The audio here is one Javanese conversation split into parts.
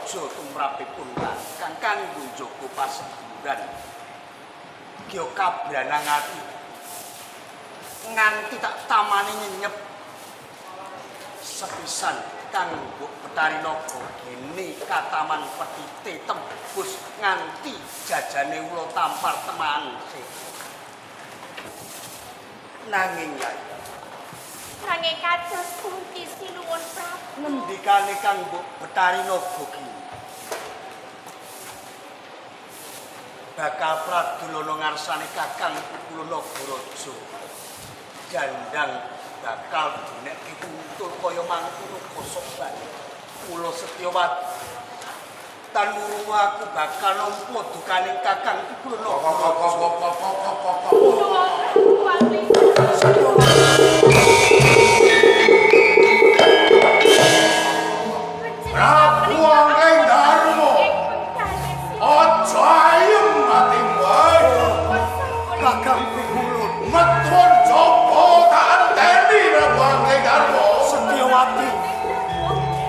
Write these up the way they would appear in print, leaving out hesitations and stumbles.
Praja tumrapipun Kakang kanggo njaga paseduluran. Gya kabranang ati nganti tak tamani nyenyep sepisan kang mbok Betari Naga gene kataman petite tembus nganti jajane ula tampar teman. Nanging Yai, Nanging kados pundi sinuwun Prabu? Ngendikane kang mbok Betari Naga gini bakal pradulana ngarsane Kakang Kula Nagaraja dandang bakal dinekke kuntul kaya mangkono kosok bae. Kula Setyawati tan wurung aku bakal nampa dukaning Kakang Kula Nagaraja. Nuwun Prabu Angling. Prabu Angling Darma. Aja ayem atimu ae. Kakang Pikulun Metuan jaba tak anteni Prabu Angling Darma. Setyawati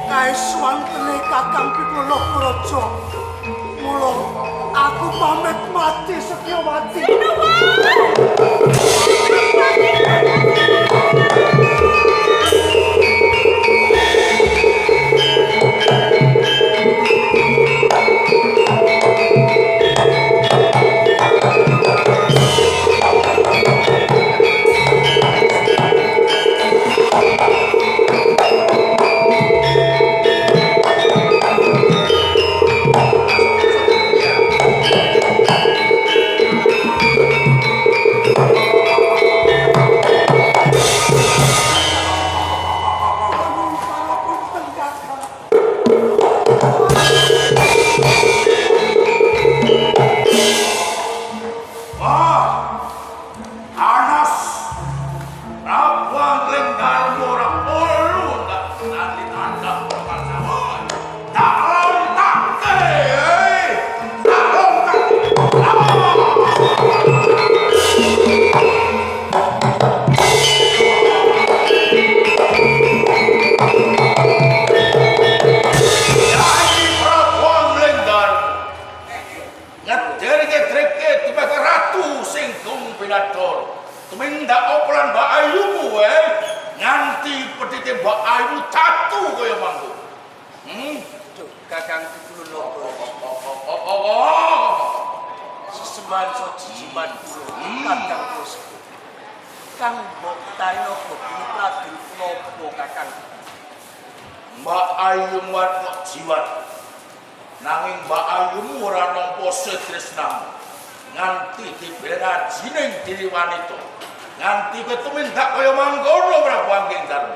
kae suwantene Kakang Pikulun Nagaraja. Mula aku pamit mati Setyawati. Wah. Anas. Prabu Angling Darma ora perlu ndak nandi tanda perkara. Tak lontake. Tak lontake. Yai Prabu Angling Darma. Ngederike-dreke tumeka ratu sing gung pinador. Tumindak apa lan Mbak Ayumu wae nganti petite Mbak Ayu catu kaya mangko. Duh, Kakang Pikulun Nagaraja. Oh. Sesembahan sojijiman kula Kakang kula sepuh. Kang mbok Betari Naga gini pradul punapa Kakang? Mbak Ayu muat kok jiwat. Nanging Mbak Ayumu ora nampa setresnamu. Nganti dibela jining diri wanita. Nganti kowe tumindak kaya mangkono Prabu Angling Darma.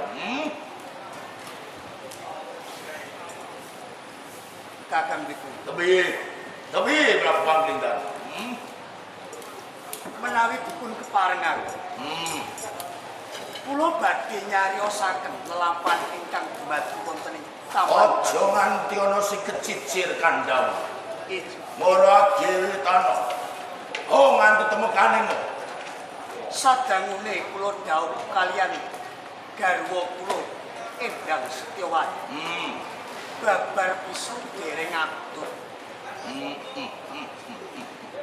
Kakang Pikulun. Tebi, tebi Prabu Angling Darma. Menawi dipun keparengan, kula badhe nyariosaken lelampahan ingkang dumadi wonten ing taman. Aja nganti ana sing kecicir kandham. Iji. Mara dhewe tanah. Oh nganti temekane. Sadangune kula dhawuh kaliyan garwa kula Endang Setyawati. Babar piso dereng abot.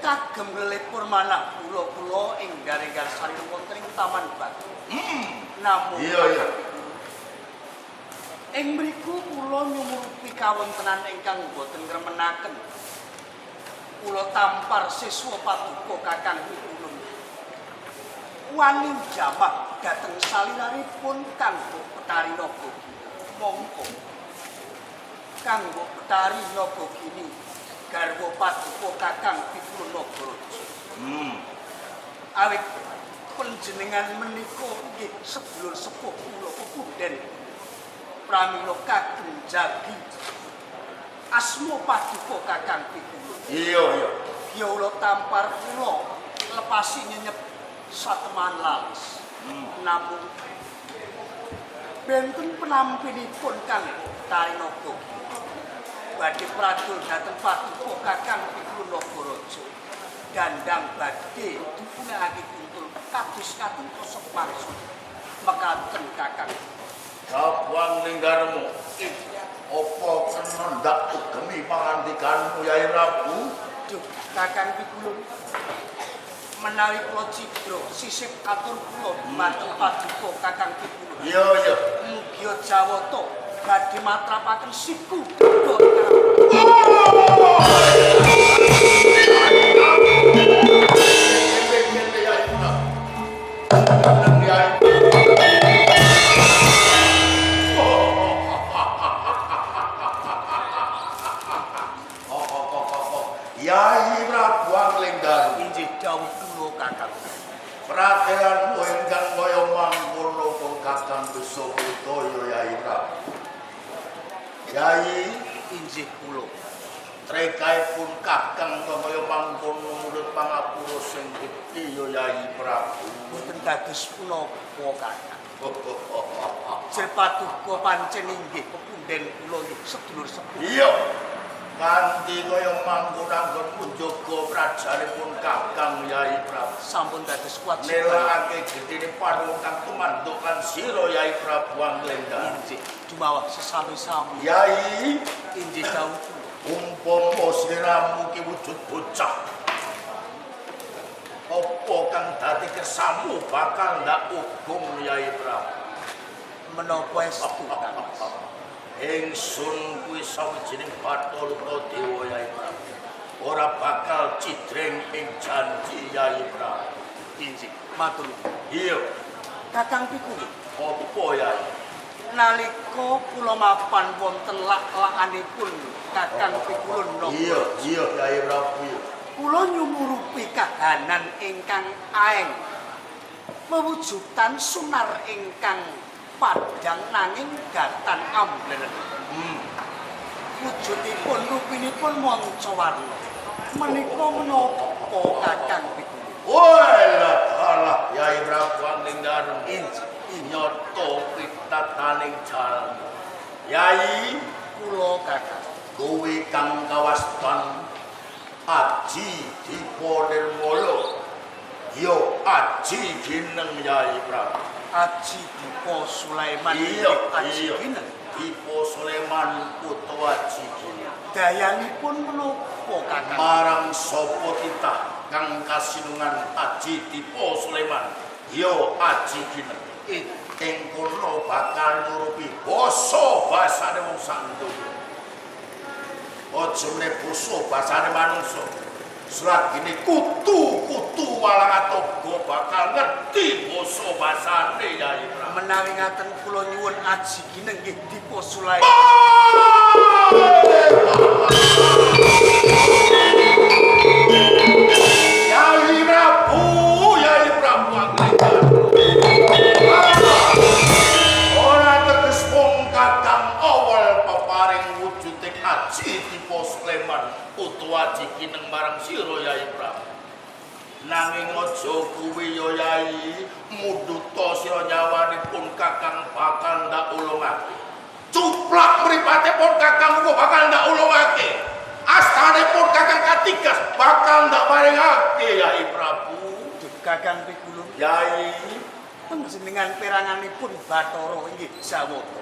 Kagem nglipur manah kula-kula ing garing-garing sarira wonten ing Taman Batu. Namung Iya, iya. Ing mriku kula nyumurupi kawontenan ingkang boten ngremenaken. Kula tampar siswa paduka Kakang Pikulun. Wani jamah dhateng saliranipun kanggo Betari Naga. Mongko kanggo Betari Naga gini garwa paduka Kakang Pikulun Nagaraja. Awit panjenengan menika nggih sedulur sepuh kula pepunden. Pramila kagem jagi asma paduka Kakang Pikulun. Iya, iya. Ya kula tampar kula lepasi nyenyep sateman lalis. Namung benten penampinipun Kang Betari Naga badhe pradul dhateng paduka Kakang Pikulun Nagaraja. Dandang badhe dipunakake kuntul kados katon kosok maksud mekaten Kakang. Prabu Angling Darma. Apa kena bisa ndak ugemi pangandikanmu Yai Prabu. Duh, Kakang Pikulun. Menawi kula cidra sisip katur kula dumateng paduka Kakang Pikulun. Iya, iya. Mugia Jawata badhe matrapaken siku dada. Yai Prabu Anglingdaru, Inggih dawuh kula Kakang. Pratelanmu ingkang kaya mangkono kok Kakang bisa percaya Yai Prabu. Yai, Inggih kula. Trekaipun Kakang kaya mangkono mulut pangapura sing gedhe ya Yai Prabu. Boten dados punapa Kakang. Jer paduka pancen inggih pepundhen kula nggih sedulur sepuh. Iya. Kanthi kaya mangkono anggonmu njaga prajanipun Kakang Yai Prabu. Sampun dados kewajiban. Nelakake gedene panuwun kang tumanduk lan sira Yai Prabu Anglendar. Inggih dumawah sesami-sami. Yai, Inggih dawuh kula. Umpama sliramu ki wujud bocah, apa kang dadi kersamu bakal ndak ugung Yai Prabu? Menapa estu Kang Mas? Ingsun kuwi sawijining Bathara Dewa Yai Prabu. Ora bakal cidreng ing janji Yai Prabu. Inggih, matur nuwun. Iya, Kakang Pikulun, apa Yai? Nalika kula mapan wonten lak-lakanipun Kakang Pikulun napa? Iya, iya Yai Prabu. Iya. Kula nyumurupi kahanan ingkang aeng mewujudan sunar ingkang padhang nanging gatan ambleren. Wujudipun rupinipun manca warna. Menika menapa Kakang Pikulun? Walah, alah Yai Prabu Anglingdaru. Inggih, Nyoto pitataning jalma. Yai, kula Kakang. Kowe kang kawastan Aji Dipa Nirmala. Ya Aji Gineng Yai Prabu. Aji Dipa Sulaiman. Iya, Aji iya. Gineng. Dipa Sulaiman utawa Aji Gineng. Dayanipun menapa Kakang? Marang sapa titah kang kasinungan Aji Dipa Sulaiman. Ya Aji Gineng. Ing kono bakal nurupi basa basane wong sak donya. Aja meneh basa basane manungsa. Selagine kutu-kutu walang atoga bakal ngerti basa basane Yai Prabu. Menawi ngaten kula nyuwun Aji Gineng nggih Dipa Sulaiman. Yai Prabu, Yai Prabu Anglingdaru. Ora teges wong kakang awal peparing wujuding Aji Dipa Sulaiman utawa Aji Gineng marang sira Yai Prabu. Nanging aja kuwi ya Yai, mundhuta sira nyawanipun kakang bakal ndak ulungake. Cuplak mripate pun kakang uga bakal ndak ulungake. Astane pun kakang katigas bakal ndak paringake Yai Prabu. Duh, Kakang Pikulun, Yai, panjenengan peranganipun Bathara inggih Jawata.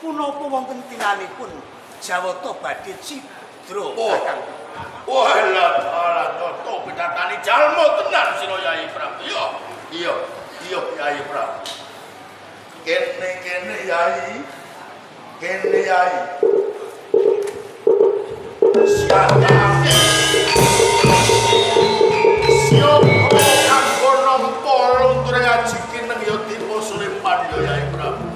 Punapa wonten tinanipun Jawata badhe cidra Kakang? Walah, dalah nyoto pitatani jalma tenan sira Yai Prabu. Iya, iya, iya Yai Prabu. Kene-kene Yai, kene Yai. Siapake. Siapa kanggo nampa lunture Aji Kineng ya Dipa Sulaiman ya Yai Prabu.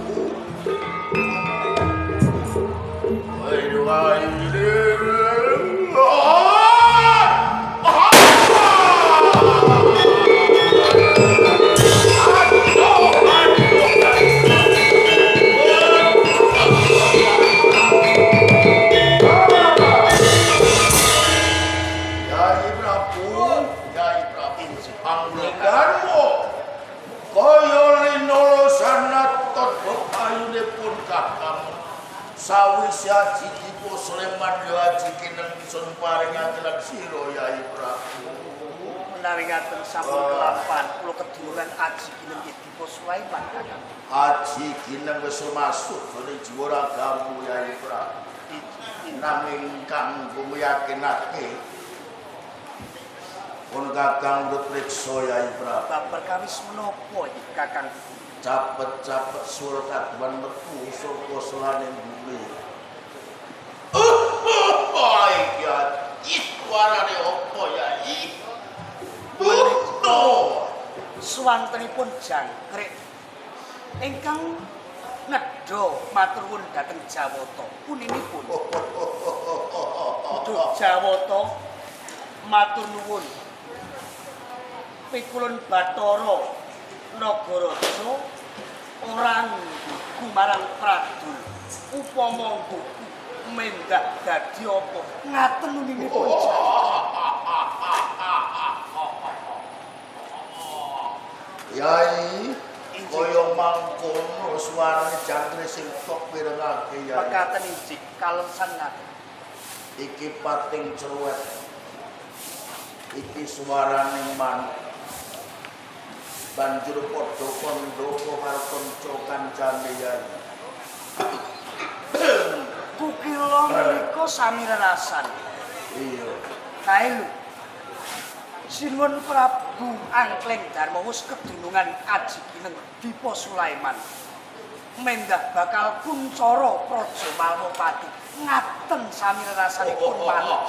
Yai Prabu, Yai Prabu, Anglegarmu kaya linolo sanatot bepayune pun kakang. Sawise Aji Dipa Sulaiman ya Aji Kineng sun paringake lan sira Yai Prabu. Menawi ngaten sampun kelapan kula keduluran Aji Kineng nggih Dipa Sulaiman Kakang. Aji Kineng wis masuk jroning jiwa ragamu Yai Prabu. Nanging kanggo yakinake pun Kakang ndut priksa Yai Prabu. Bab perkawis menapa iki Kakang? Capet-capet suara kaduan metu saka selane bumi. Iki suarane apa Yai? Menika suwantenipun jangkrik ingkang nedha matur nuwun dhateng Jawata. Puninipun Duh Jawata matur nuwun. Pikulun Bathara Nagaraja ora nggugu marang Pradul. Upama nggugu mendak dadi apa? Ngaten uninipun Yai, kaya mangkono suarane jangkrik sing tok pirengake Yai. Pekaten injih kaleresan ngaten. Iki pating cruwet. Iki suarane manuk. Banjur padha kandhaka karo kanca kancane Yai. Kukila menika sami rerasan. Iya. Kae lho. Sinuwun Prabu Angkleng Darma wis kedunungan aji kineng Dipa Sulaiman. Mendah bakal kuncara Praja Malwapati. Ngaten sami rerasanipun manuk.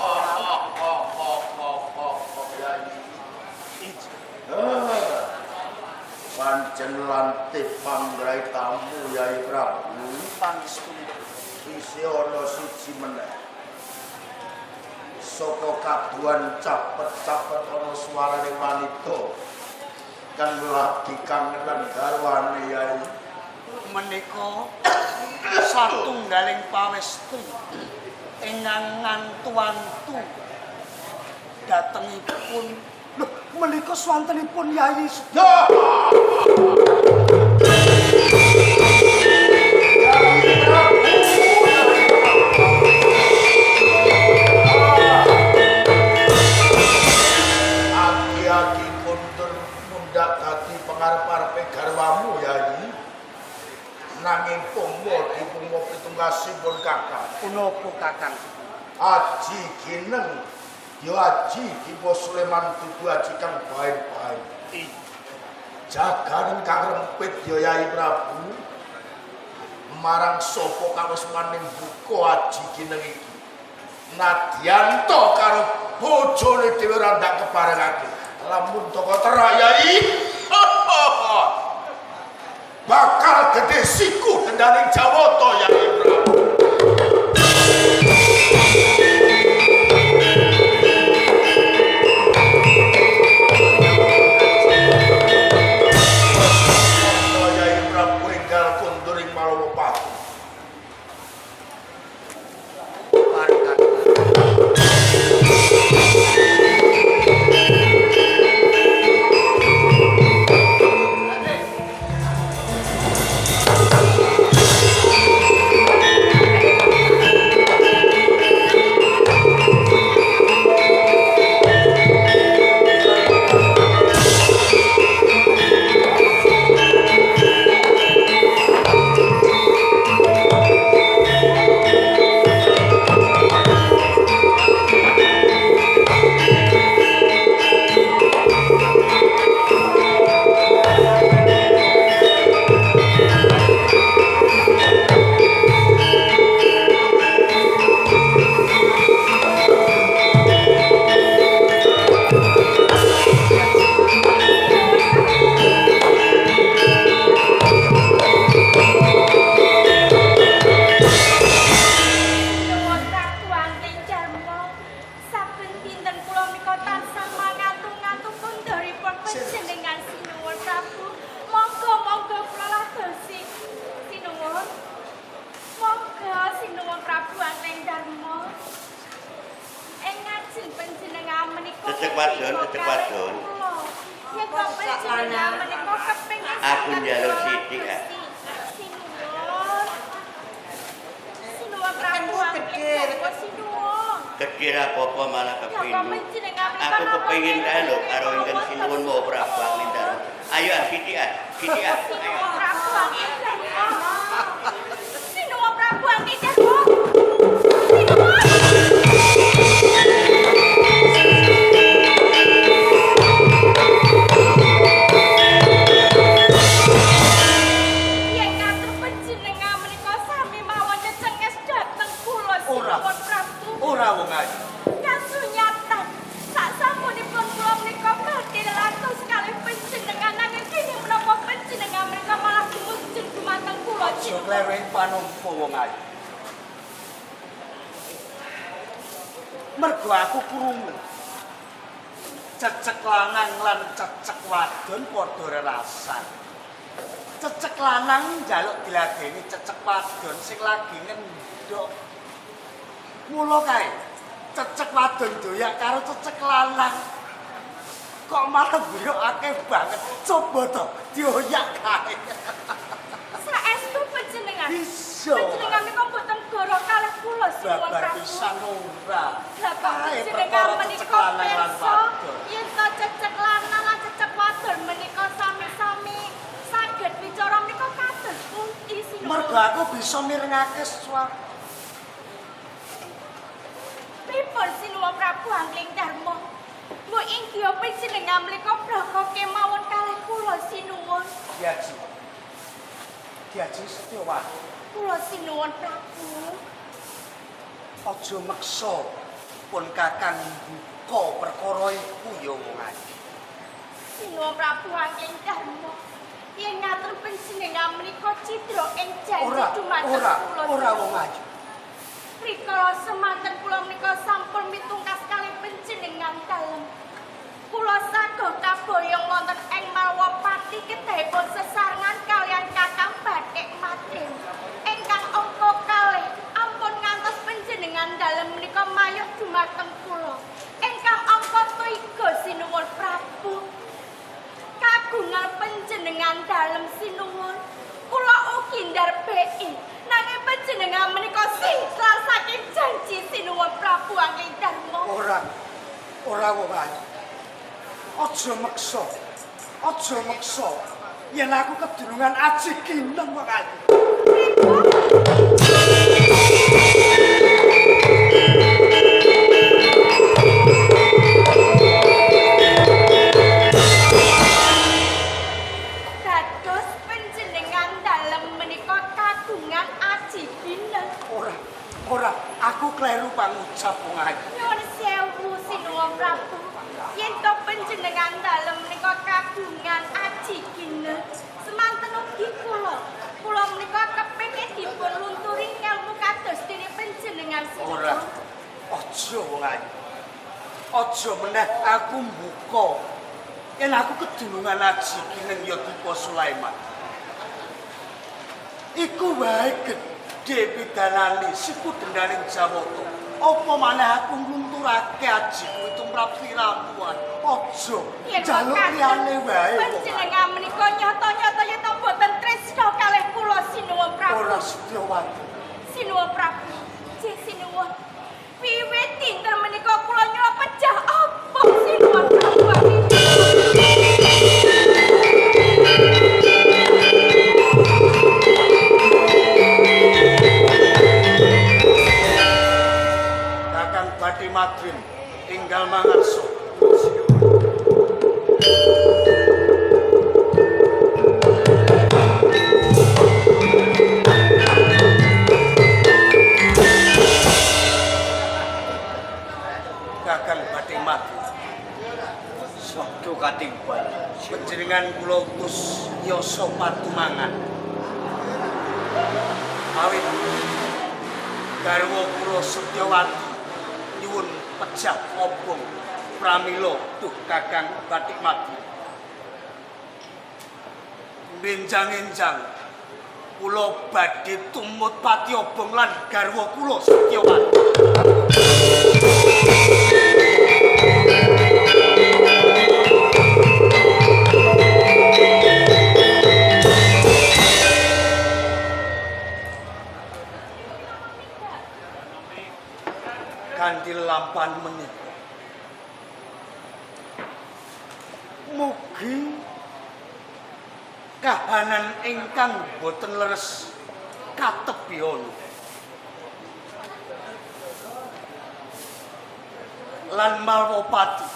Pancen lantip panggrae tamu Yai Prabu. Pangestunipun. Isih ana siji meneh. Saka kaduan capet-capet ana suarane wanita kang lagi kangenan garwane Yai. Menika satunggaling pawestri ingkang ngantu-antu datengipun. Lho, menika swantenipun Yai. Ya! Yai Prabu. Aki-aki kuntur mundak dadi pengarep-arepe garwamu Yai. Nanging pungmo dipungmo pitunggasipun Kakang. Punapa Kakang? Aji Gineng ya aji Dipa Sulaiman dudu aji kang baen-baen. Jaganing kang rempit ya Yai Prabu. Marang sapa kang wis maning buka aji Gineng iki? Nadyanto karo bojone dhewe ora ndak kebarengake. Lamun toko terak Yai. Bakal gedhe siku dendaning Jawata Yai Prabu. Yai Prabu enggal kundur ing Malowopati. Bareng Kakang. Nuwun Prabu Angkleng Darma. Saben dinten kula menika tansah mangantu-ngantu kondoripun panjenengan sinuwun Prabu. Monggo monggo kula ladosi. Sinuwun. Monggo sinuwun Prabu Angkleng Darma. Ing ngajeng panjenengan menika Cecek wadon, cecek wadon. Yen panjenengan menika kepengin Aku sanget njaluk kula sithik, ah. ladosi. Sinuwun. Sinuwun Prabu Angkleng Darma sinuwun. Gedhe ra apa-apa malah Ya, kepindu. Aku kepengin kae lho karo ingkang sinuwun mau Prabu Angkleng Darma. Ayo ah sithik ah, sithik ah. Ayo. Sinuwun Prabu Angkleng Darma. Sinuwun Prabu Angkleng Darma. Sinuwun. Ora. Sinuwun Prabu. Ora wong ayu. Kasunyatan sak sampunipun kula menika badhe lantos kalih panjenengan nanging kene menapa panjenengan menika malah gumujud dumateng kula Aja Sinuwun. kleru ing panampa wong ayu. Mergo aku krungu cecek lanang lan cecek wadon padha rerasan. Cecek lanang njaluk diladeni cecek wadon sing lagi ngendhok. Mula kae cecek wadon doyak karo cecek lanang. Kok malah buyok akeh banget. Coba to dioyak kae. Saestu panjenengan. Bisa. Panjenengan menika mboten goro kalih kula Sinuwun Babar Prabu. pisan ora. Lah kok Kae panjenengan perkara menika cecek lanang lan pirsa wadon. yen to cecek lanang lan cecek wadon menika sami-sami saged bicara menika kados pundi Sinuwun. Mergo aku bisa mirengake swara. Pripun Sinuwun Prabu Angling Darma? Mbok inggih panjenengan menika blaka kemawon kalih kula Sinuwun. Diaji. Diaji Setiawati. Kula Sinuwun Prabu. Aja meksa pun kakang buka perkara iku ya wong ayu. Sinuwun Prabu Angling Darma. Yen ngatur panjenengan menika cidra ing janji Ora, dumateng ora, kula. ora Sinuwun. wong ayu. Rikala semanten kula menika sampun mitungkas kalih panjenengan dalem. Kula sagoh kaboyong wonten ing Malwapati kedahipun sesarengan kaliyan Kakang Bathik Madrim. Ingkang angka kalih ampun ngantos panjenengan dalem menika mayuh dumateng kula. Ingkang angka tiga Sinuwun Prabu. Kagungan panjenengan dalem Sinuwun. Kula ugi ndarbeki nanging panjenengan menika singklar saking janji Sinuwun Prabu Angling Darma. Ora. Ora wong ayu. Aja meksa. Aja meksa. Yen aku kedulungan aji kineng wong ayu. Pripun? Dados panjenengan dalem menika kagungan aji gineng. Ora. Ora, aku kleru pangucap wong ayu. Nyuwun sewu Sinuwun Prabu. Yen to panjenengan dalem menika kagungan aji gineng, semanten ugi kula. Kula menika kepengin dipun lunturi ngelmu kados dene panjenengan Ora. Sinuwun. Aja wong ayu. Aja meneh aku mbuka. Yen aku kedulungan aji kineng ya Dipa Sulaiman. Iku wae gedhe pidanane siku dendaning Jawata. Apa maneh aku nglunturake aji kuwi tumrap sliramu. Aja Yen njaluk mekaten, liyane wae. Wong ayu. Panjenengan menika nyata-nyata yen to mboten tresna kalih kula Sinuwun Prabu. Ora Setyawati. Sinuwun Prabu, Jih Sinuwun. Wiwit dinten menika kula nyuwun pejah apa Sinuwun Prabu Angling Darma. Kakang Bathi Madrim enggal mangarsa. Kakang Bathi Madrim, Sabdo katimbal. panjenengan kula utus yasa patumangan. Awit garwa kula Setyawati nyuwun pejah obong pramila duh Kakang Bathik Madrim. Benjang-enjang kula badhe tumut pati obong lan garwa kula Setyawati. Kanthi lampahan menika. Mugi kahanan ingkang boten leres katebihana. Lan Malwapati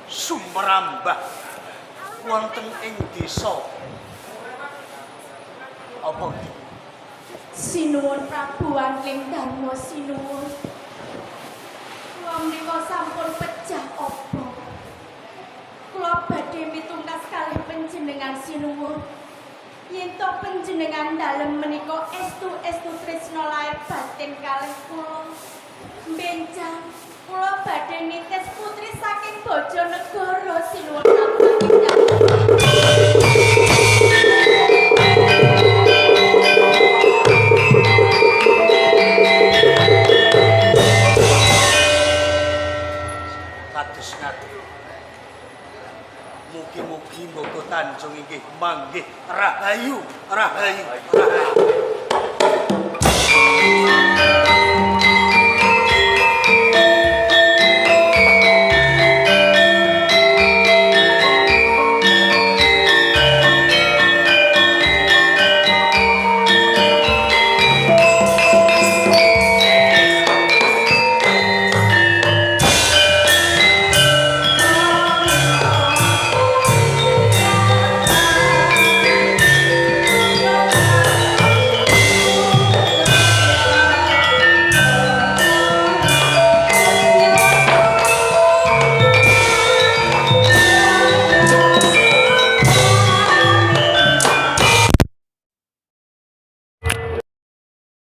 sumrambah wonten ing desa apa iki? Sinuwun Prabu Angling Darma sinuwun. Kula menika sampun pejah obong. Kula badhe mitungkas kalih panjenengan sinuwun. Yen to panjenengan dalem menika estu-estu tresna lair batin kalih kula. Benjang kula badhe nitis putri saking Bojonegoro sinuwun Prabu Angling Darma. Kados ngaten. Mugi-mugi Mboko Tanjung inggih manggih rahayu, rahayu, rahayu.